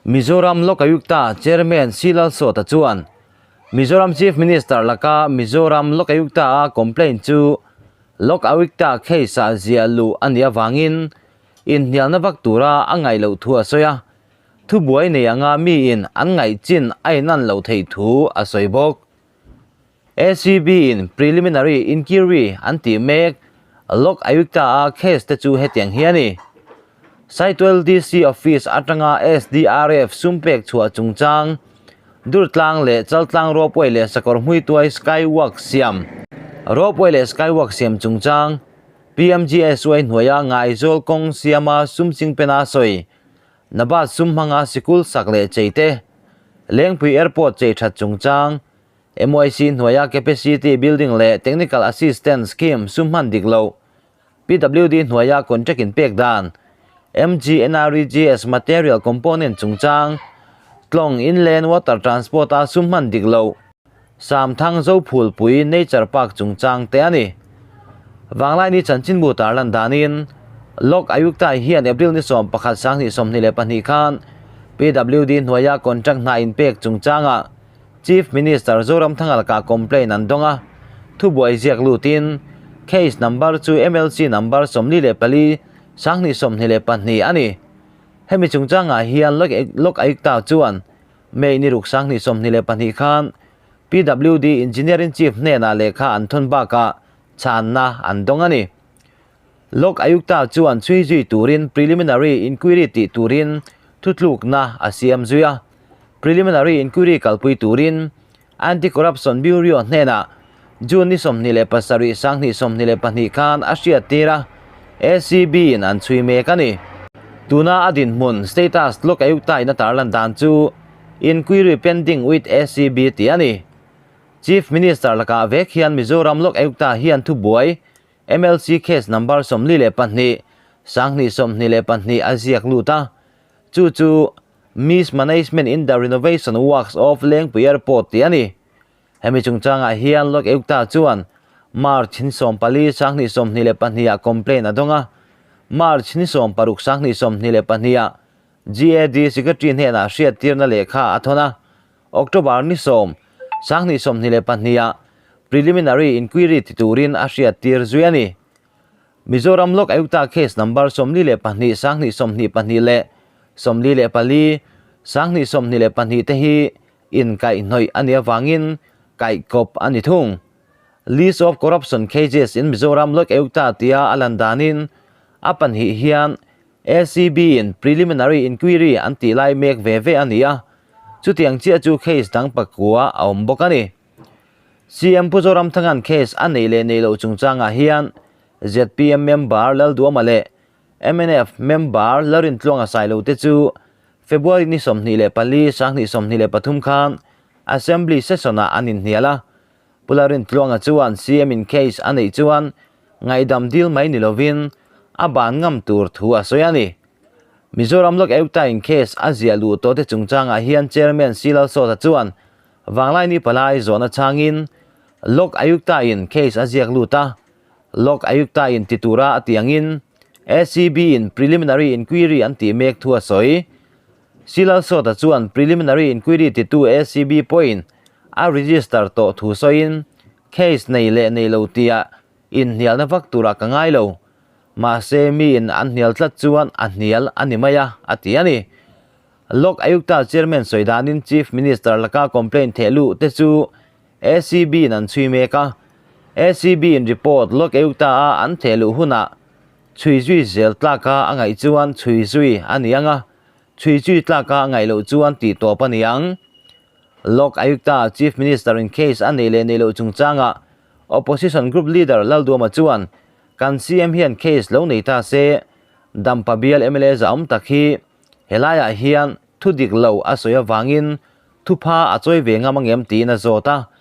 Mizoram Lokayukta Chairman C Lalsawta chuan Mizoram Chief Minister laka Mizoram Lokayukta-a complaint chu Lokayukta case-ah ziah luh a nih avangin inhnialna vak tura a ngaih loh thu a sawi a, thubuai nei anga miin an ngaih chin a inan loh theih thu a sawi bawk. ACB in preliminary inquiry an tih mek Lok Ayukta-a case te chu hetiang hi a ni. Saitual DC office atanga SDRF sum pek chhuah chungchang, Durtlang leh Chaltlang ropeway leh Sakawr Hmuituai Skywalk siam, ropeway leh skywalk siam chungchang, PMGSY hnuaia Ngaizawl kawng siama sum chingpena sawi, Nabat sum hmanga sikul sak leh chei te, Lengpui Airport chei that chungchang, MYC hnuaia Capacity Building leh Technical Assistance Scheme sum hman dik loh, PWD hnuaia contract inpek dan, MGNREGS Material Component chungchang, Tlawng Inland Water Transport-a sum hman dik loh, Samthang Zophulpui Nature Park chungchang te a ni. Vanglaini chanchinbu tarlan danin, Lok Ayukta hian April ni 11 2022 khan PWD hnuaia contract hna inpek chungchangah Chief Minister Zoramthanga lakah complaint an dawng a, thubuai ziak lutin case number chu MLC number 44 2022 a ni. Hemi chungchangah hian Lok Ayukta chuan May ni ruk 2022 khan PWD Engineering Chief hnenah lehkha an thawn bakah chhanna an dawng a ni. Lok Ayukta chuan chhui zui turin preliminary inquiry tih turin thutlukna a siam zui a. Preliminary inquiry kalpui turin Anti-Corruption Bureau hnenah June ni 27 2022 khan a hriattir a, ACB in an chhui mek a ni. Tuna a dinhmun, status, Lok Ayukta in a tarlan dan chu Inquiry pending with ACB tih a ni. Chief Minister lakah vek hian Mizoram Lok Ayukta hian thubuai MLC case number 42, 2022 a ziak lut a, chu chu Mismanagement in the Renovation Works of Lengpui Airport tih a ni. Hemi chungchangah hian Lok Ayukta chuan March ni 14, 2022 ah complaint a dawng a, March ni 16, 2022 ah GAD Secretary hnenah hriattirna lehkha a thawn a, October ni 10, 2022 ah preliminary inquiry ti turin a hriattir zui a ni. Mizoram Lok Ayukta case number 42, 2022 leh 44, 2022 te hi inkaihhnawih a nih avangin kaihkawp a ni thung. List of corruption cases in Mizoram Lok Ayukta tia a lan danin a pahnih hian ACB in preliminary inquiry an tih lai mek ve ve a ni a, chutiang chiah chu case dang pakua a awm bawk a ni. CM Pu Zoramthanga'n case a nei leh nei loh chungchangah hian zpm member Lalduama leh mnf member Lalrintluanga Sailo te chu February ni 24, 2023 khan Assembly session-ah an inhnial a. Pu Lalrintluanga chuan CM in case a neih chuan ngaihdam dil mai ni lovin a ban ngam tur thu a sawi a ni. Mizoram Lok Ayukta in case a ziah luh tawh te chungchangah hian Chairman C Lalsawta chuan Vanglaini palai zawhna changin Lok Ayukta in case a ziak lut a, Lok Ayukta in ti tura a tih angin ACB in preliminary inquiry an tih mek thu a sawi. C Lalsawta chuan preliminary inquiry titu ACB pawhin a register tawh thu sawiin case nei leh nei lo tia inhnialna vak turah ka ngai lo. Mahse miin an hnial tlat chuan a hnial a ni mai a, a ti a ni. Lok Ayukta Chairman sawi danin Chief Minister laka complaint theh luh te chu ACB in an chhui mek a. ACB in report Lok Ayukta a an theh luh hunah chhui zui zel tlaka a ngaih chuan chhui zui a ni ang a, chhui zui tlaka a ngaih loh chuan tih tawp a ni ang. Lok Ayukta Chief Minister in case a nei leh nei loh chungchangah Opposition Group Leader Lalduama chuan kan CM hian case lo nei ta se, Dampa bial mla zahawm tak hi helaiah hian thu dik lo a sawi avangin thupha a chawi ve ngam angem tiin a zawt a.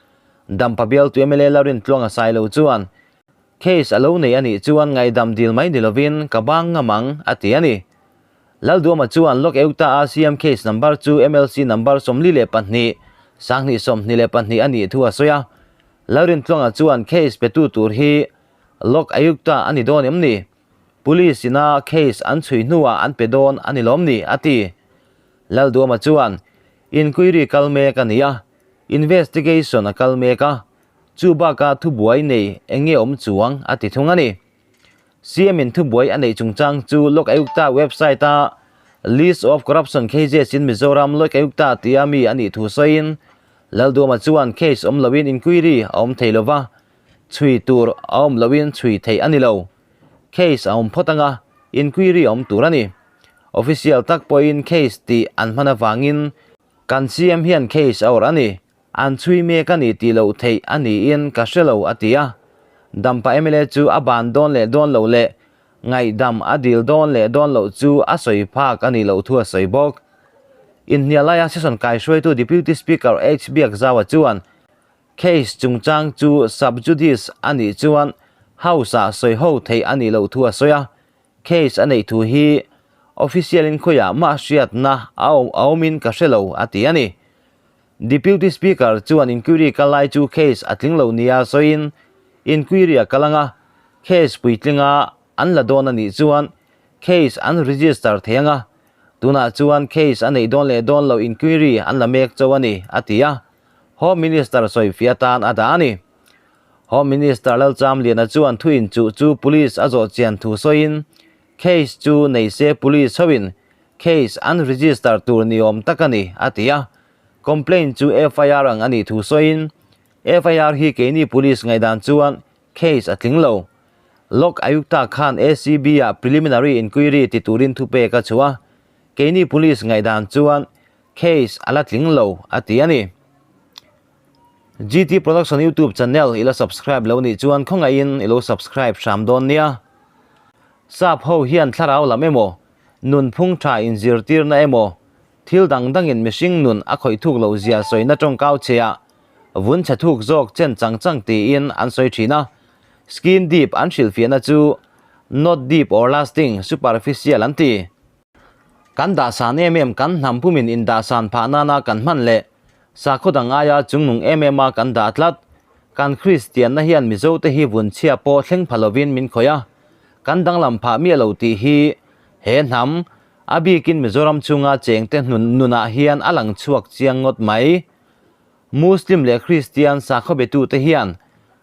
Dampa bialtu mla Lalrintluanga Sailo chuan case a lo nei a nih chuan ngaihdam dil mai ni lovin ka bang ngam ang a ti a ni. Lalduama chuan Lok Ayukta a CM case number chu MLC number 42, 2022 a nih thu a sawi a. Lalrintluanga chuan case petu tur hi Lok Ayukta a ni dawn em ni? Police ina case an chhui hnuah an pe dawn a ni lawm ni? a ti. Lalduama chuan, Inquiry kal mek a ni a, investigation a kal mek a, chu bakah thubuai nei eng nge awm chuang a ti thung a ni. CM in thubuai a neih chungchang chu Lok Ayukta website a List of Corruption Cases in Mizoram Lok Ayukta tia mi a nih thu sawiin Lalduama chuan case awm loin inquiry a awm thei lova, chhui tur a awm loin chhui theih a ni lo. Case a awm phawt anga inquiry a awm tur a ni. Official tak pawhin case tih an hman avangin kan CM hian case a awrh a ni. An chhui mek a ni tih loh theih a niin ka hre lo a ti a. Dampa mla chu a ban dawn leh dawn loh leh ngaihdam a dil dawn leh dawn loh chu a sawi phak a nih loh thu a sawi bawk. Inhnial laia session kaihruaitu Deputy Speaker H Biakzaua chuan case chungchang chu sub judice a nih chuan House-ah sawi ho theih a nih loh thu a sawi a. Case a neih thu hi official in khawiah mah hriatna a awmin ka hre lo a ti a ni. Deputy Speaker chuan inquiry kal lai chu case a tling lo nia sawiin inquiry a kal anga case puitlinga an la dawn a nih chuan case an register thei anga tunah chuan case a neih dawn leh dawn loh inquiry an la mek chauh a ni a ti a, Home Minister sawifiah atan a dah a ni. Home Minister Lalchamliana chuan thu inchuh chu police a zawh chian thu sawiin case chu nei se police hoin case an register tur ni awm tak a ni a ti a. Complaint chu FIR ang a nih thu sawiin FIR hi keini police ngaihdan chuan case a tling lo. Lok Ayukta khan ACB ah preliminary inquiry ti turin thupek a chhuah a, keini police ngaihdan chuan case a la tling lo a ti a ni. GT Production YouTube channel i la subscribe lo nih chuan khawngaihin i lo subscribe hram dawn nia. Sap ho hian thlarau lam emaw, nunphung tha inzirtirna emaw, thil dang dangin mihring nun a khawih thuk loh zia sawina tawngkau chhia vun chhe thuk zawk chen chang chang tiin an sawi thin a. Skin deep an hrilhfiahna chu not deep or lasting, superficial an ti. Kan dahsan em em kan hnam pumin indahsan phah nana kan hman leh sakhaw dang aia chungnung em em a kan dah tlat. Kan Kristianna hian Mizote hi vunchhia pawh thleng pha lovin min khawih a, kan danglam phah miah lo tih hi he hnam, a bikin Mizoram chunga chengte nunah hian a lang chhuak chiang ngawt mai. Muslim leh Kristian sakhaw betute hian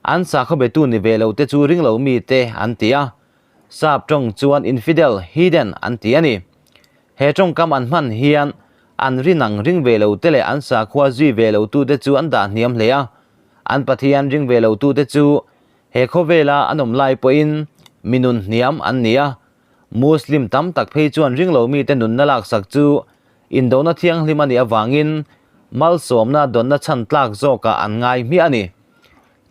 an sakhaw betu ni ve lote chu ringlo mite an ti a, Sap tawng chuan infidel, heathen an ti a ni. He tawngkam an hman hian an rinang ring ve lo te leh an sakhua zui ve lo tute chu an dah hniam hle a. An Pathian ring ve lo tute chu he khawvela an awm lai pawhin mi nun hniam an ni a. Muslim tam tak phei chuan ring lo mite nunna laksak chu indona thianghlim a nih avangin malsawmna dawnna chhan tlak zawkah an ngai hmiah a ni.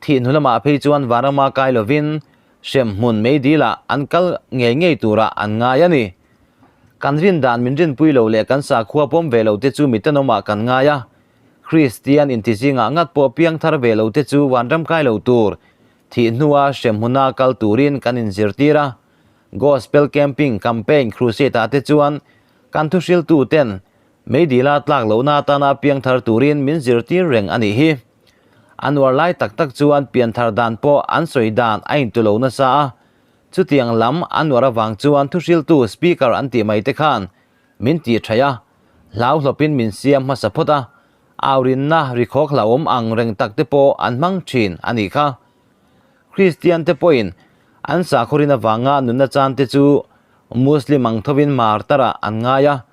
Thih hnu lamah phei chuan vanrama kai lovin hremhmun meidilah an kal ngei ngei turah an ngai a ni. Kan rindan min rinpui lo leh kan sakhua pawm ve lo te chu mitenawmah kan ngai a. Kristian intizingah ngat pawh piangthar ve lo te chu vanram kai lo tur, thih hnua hremhmuna kal turin kan inzirtir a. Gospel Camping Campaign Crusade ah te chuan kan thuhriltu ten meidila tlak lohna atana piangthar turin min zirtir reng a nih hi. A nuar lai tak tak chuan pianthar dan pawh an sawi dan a intu lo nasa a, chutiang lam a nuar avang chuan thuhriltu speaker an tih mai te khan min tih thaih a, hlau hlawpin min siam hmasa phawt a, aurinna rikhawk hlauhawm ang reng tak te pawh an hmang thin a nih kha. Kristian te pawhin an sakhawrin avanga nunna chan te chu Muslim ang thovin martarah an ngai a,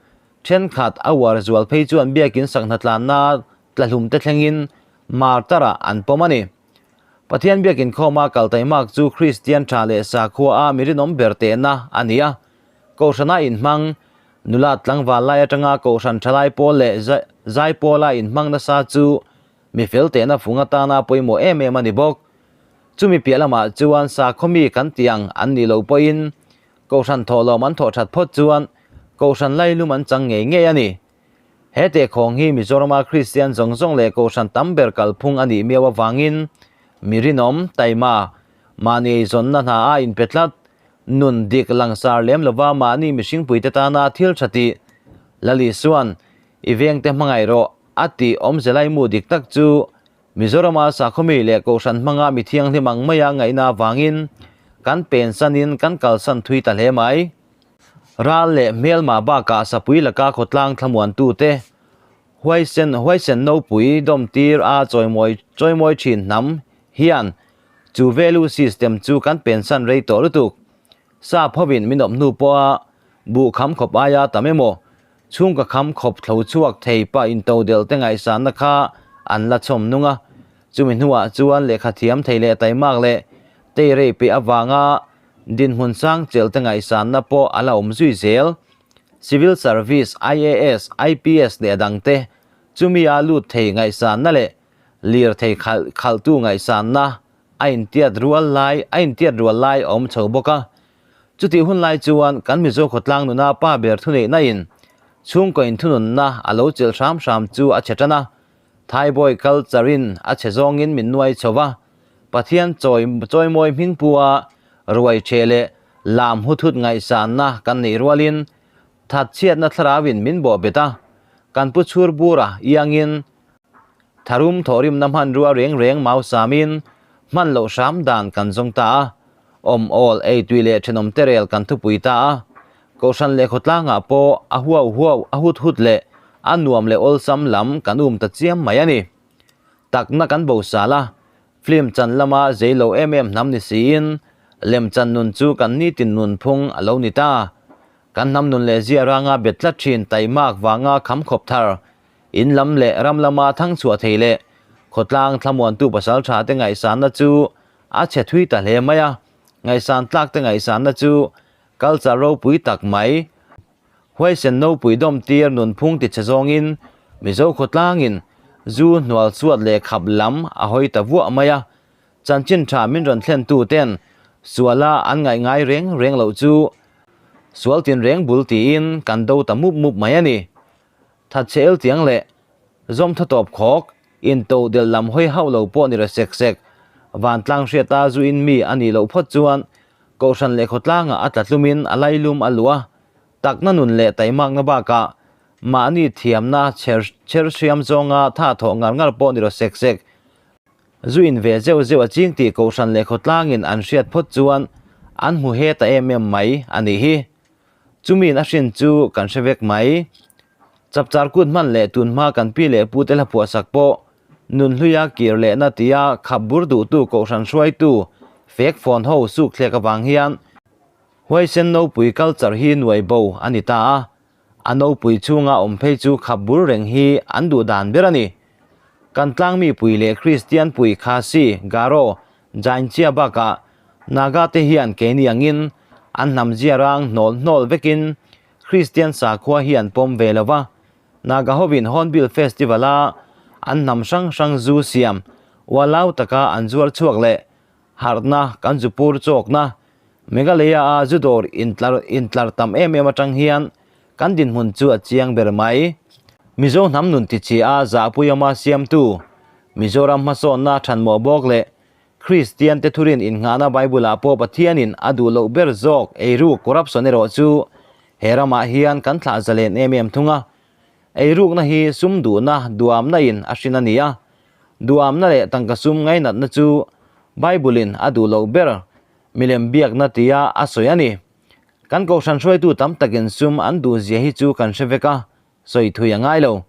thenkhat a uar zual phei chuan biakin sakhna tlanna tlahlum te thlengin martarah an pawm a ni. Pathian biakin khawma kal taimak chu Kristian tha leh sakhua a mi rinawm ber tehna a ni a. Kohhrana inhmang, nula tlangval lai atanga kohhran thalai pawl leh zai pawla inhmang nasa chu mi fel tehna fung atana pawimawh em em a ni bawk. Chumi piah lamah chuan sakhaw mi kan tih ang an nih loh pawhin kohhran thawhlawm an thawh that phawt chuan kohhran lailum an chang ngei ngei a ni. He tehkhawng hi Mizorama Kristian zawng zawng leh kohhran tam ber kalphung a nih miau avangin mi rinawm, taima, mahni eizawnna hna a inpe tlat, nun dik langsar lem lova mahni mihringpuite tana thil tha tih Lal Isuan i vengte hmangaih rawh a tih awmze laimu dik tak chu Mizorama sakhawmi leh kohhran hmanga mi thianghlim ang maia ngaihna avangin kan pensanin kan kalsan thui ta hle mai. Ral leh hmelma bakah sapui laka khawtlang thlamuantute huaisen huaisen nopui dawmtir a chawimawi chawimawi thin hnam hian chu value system chu kan pensan rei tawh lutuk. Sap hovin min awm hnu pawha buh kham khawp aia tam emaw chhungka kham khawp thlo chhuak thei pa intodelh te ngaihsanna kha an la chhawm nung a. Chumi hnuah chuan lehkha thiam thei leh taimak leh teirei peih avanga dinhmun sang chelh te ngaihsanna pawh a la awm zui zel. Civil Service, IAS, IPS leh a dangte chumi a lut thei ngaihsanna leh lirthei khalh khalhtu ngaihsanna a intiat rual lai a intiat rual lai a awm chho bawk a. Chutih hun lai chuan kan Mizo khawtlang nuna pa ber thuneihna in chhungkaw inthununna a lo chelh hram hram chu a chhe tan a. Thaibawi culture in a chhe zawngin min nuai chho va, Pathian chawi chawimawi hmingpua ruai ṭheh leh lam huthut ngaihsanna kan neih rualin thatchhiatna thlarauin min bawh bet a, kan pu chhur bura iangin tharum thawhrimna hmanrua reng reng mausamin hman loh hram dan kan zawng ta a, awm awl ei tui leh thenawm te rel kan thupui ta a, Kohhran leh khawtlangah pawh a huau huau, a hut hut leh a nuam leh awlsam lam kan um ta chiam mai a ni. Takna kan bo sal a, film chan lama zei lo em em hnam ni siin lem chan nun chu kan nitin nunphung a lo ni ta. Kan hnam nun leh zia ranga bet tlat thin taimak vanga kham khawp thar, in lam leh ram lama thang chhuah thei leh khawtlang thlamuantu pasal tha te ngaihsanna chu a chhe thui ta hle mai a, ngaihsan tlak te ngaihsanna chu Culture ropui tak mai, huaisen nopui dawmtir nunphung ti che zawngin Mizo khawtlangin zu hnual chuat leh khap lam a hawi ta vuah mai a, chanchin tha min rawn thlentu ten suala an ngaih ngai reng reng loh chu sual tinreng bul tiin kan do ta mup mup mai a ni. Thatchhe eltiang leh zawmthaw tawp khawk, into del lam hawi hauh lo pawh ni ra sek sek, vantlang hriata zu in mi a nih loh phawt chuan Kohhran leh khawtlangah a tla tlumin a lailum a luh a, takna nun leh taimakna bakah mahni thiamna chher chher hriam zawnga tha thawh ngar ngar pawh ni rawh sek sek. Zu in ve zeuh zeuh a ching tih Kohhran leh khawtlangin an hriat phawt chuan an hmu he ta em em mai a nih hi. Chumiin a hrin chu kan hre vek mai. Chapchar kut hman leh tunhma kan pi leh pu te hla phuahsak pawh Nunhluia kir lehna tia khap bur duhtu Kohhran hruaitu fek phone ho suk thlek avang hian huaisen nopui culture hi nuai bo a ni ta a, a nopui chhunga awm phei chu khap bur reng hi an duh dan ber a ni. Kan tlangmi pui leh Kristian pui Khasi, Garo, Jainchia bakah Naga te hian keini angin an hnam zia rang hnawl hnawl vekin Kristian sakhua hi an pawm ve lo va, Naga hovin Hornbill Festival a an hnam hrang hrang zu siam ualau taka an zuar chhuak leh harhna kan zu pur chawkna Meghalaya a zu dawr intlar intlar tam em em atang hian kan dinhmun chu a chiang ber mai. Mizo hnam nun tichhia a zahpuiawma siamtu Mizoram hmasawnna thanmawh bawk leh Kristian te thurin innghahna Bible-ah pawh Pathianin a duh loh ber zawk eiruk corruption erawh chu he ramah hian kan thlah zalen em em thung a. Eirukna hi sum duhna duamna in a hrin a ni a. Duamna leh tangka sum ngainatna chu Bible-in a duh loh ber milem biakna tia a sawi a ni. Kan kohhran hruaitu tam takin sum an duhzia hi chu kan hre vek a, sawi thui a ngai lo.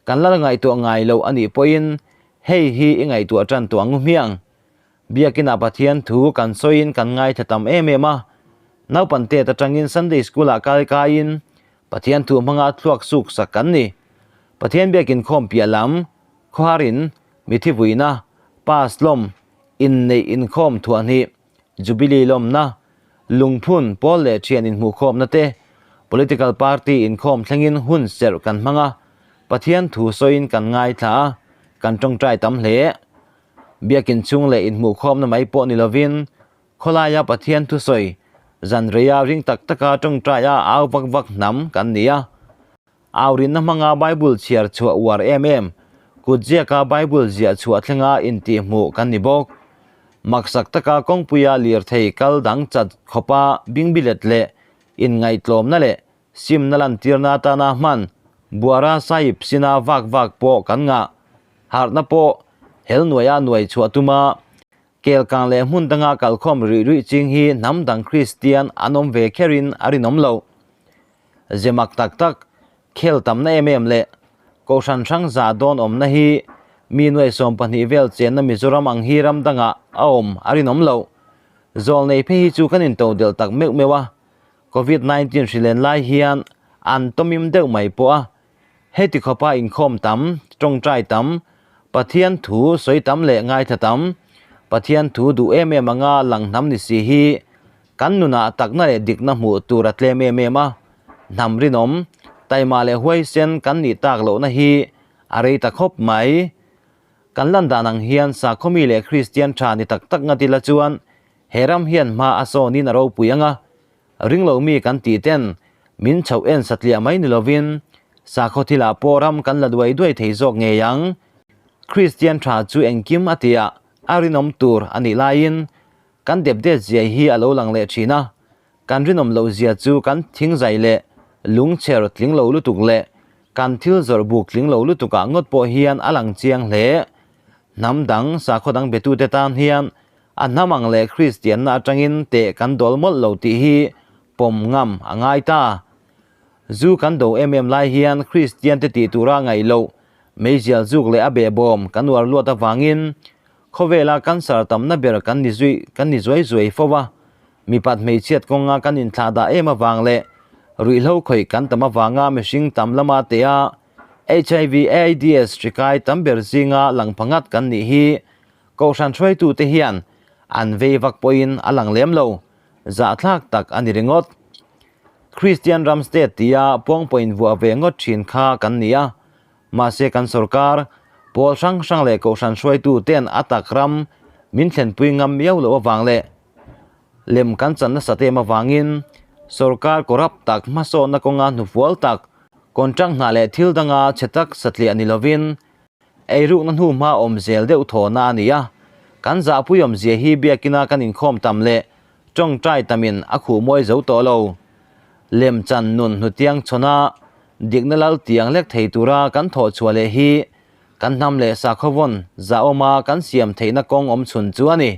Kan la ngaihtuah ngai lo a nih pawhin hei hi i ngaihtuah tan tawh ang u hmiang. Biakinah Pathian thu kan sawiin kan ngaithla tam em em a. Naupan tet atangin Sunday School-ah kal kaiin Pathian thu hmanga thluak suk sak kan ni. Pathian biakin khawm piah lam, khawharin, mithi vuina, pass lawm, inneih inkhawm thuahhnih, Jubilee lawmna, lungphun, pawl leh thian inhmuhkhawmna te, political party inkhawm thlengin hun serh kan hmang a, Pathian thu sawiin kan ngaithla a, kan tawngtai tam hle. Biakin chhung leh inhmuhkhawmna mai pawh ni lovin, khawlaia Pathian thusawi, zan reia ring tak taka tawngtaia au vak vak hnam kan ni a. Aurinna hmanga Bible chhiar chhuah uar em em, kut ziaka Bible ziah chhuah thlenga intihhmuh kan ni bawk. Maksak taka kawngpuia lirthei kal dang chat khawpa bingbilet leh inngaihtlawmna leh simna lantirna atana hman buara sahip sina vak vak pawh kan ngah. Harhna pawh hel nuaia nuai chhuah tuma kelkang leh hmun danga kalkhawm ruih ruih ching hi hnam dang Kristian an awm ve kherin a rinawm loh. Ze mak tak tak, khel tamna em em leh Kohhran hrang za dawn awmna hi mi nuai 12 vel chenna Mizoram ang hi ram dangah a awm a rinawm loh. Zawlnei phei hi chu kan intodelh tak meuh meuh a, Covid 19 hrilen lai hian an tawmim deuh mai pawh a, heti khawpa inkhawm tam, tawngtai tam, Pathian thu sawi tam leh ngaithla tam, Pathian thu duh em em anga lang hnam ni si hi kan nunah takna leh dikna hmuh tur a tlem em em a, hnam rinawm, taima leh huaisen kan nih tak lohna hi a rei ta khawp mai. Kan lan dan ang hian sakhawmi leh Kristian tha ni tak tak ngat ila chuan he ram hian hma a sawnin a ropui ang a, ringlo mi kan tih ten min chhoh en satliah mai ni lovin sakhaw thilah pawh ram kan la duai duai thei zawk ngei ang. Kristian tha chu engkim a tia a rinawm tur a nih laiin kan depdet zia hi a lo lang leh thin a, kan rinawm loh zia chu kan thingzai leh lungchher tling lo lutuk leh kan thil zawrh buk tling lo lutukah ngawt pawh hian a lang chiang hle. Hnam dang sakhaw dang betute tan hian a hnam ang leh Kristianna atangin teh kan dawl mawlh lo tih hi pawm ngam a ngai ta. Zu kan do em em lai hian Kristiante tih tura ngaih loh meizial zuk leh a behbawm kan uar luat avangin khawvela cancer tamna ber kan ni zui kan ni zuai zuai fo a, mipat hmeichhiat kawnga kan inthlah dah em avang leh ruihhlo khawih kan tam avanga mihring tam lama tea HIV AIDS hrikai tam ber zinga lang phangat kan nih hi Kohhran hruaitute hian an vei vak pawhin a lang lem lo, zahthlak tak a ni ringawt. Kristian ram state tia puangpawhin vuah ve ngawt thin kha kan ni a, mahse kan sorkar, pawl hrang hrang leh kohhran hruaituten a tak ram min thlenpui ngam miau loh avang leh lem kan chan nasat em avangin sorkar corrupt tak hmasawnna kawnga hnufual tak, contract hna leh thil danga chhe tak satliah ni lovin Eirukna hnu hma awm zel deuh thawhna a ni a, kan zahpui awmzia hi biakina kan inkhawm tam leh tawngtai tamin a khuh mawi zo tawh lo. Lemchan nun hnutiang chhawna dikna lal tiang lek thei tura kan thawh chhuah leh hi kan hnam leh sakhaw vawn zahawma kan siam theihna kawng awm chhun chu a ni.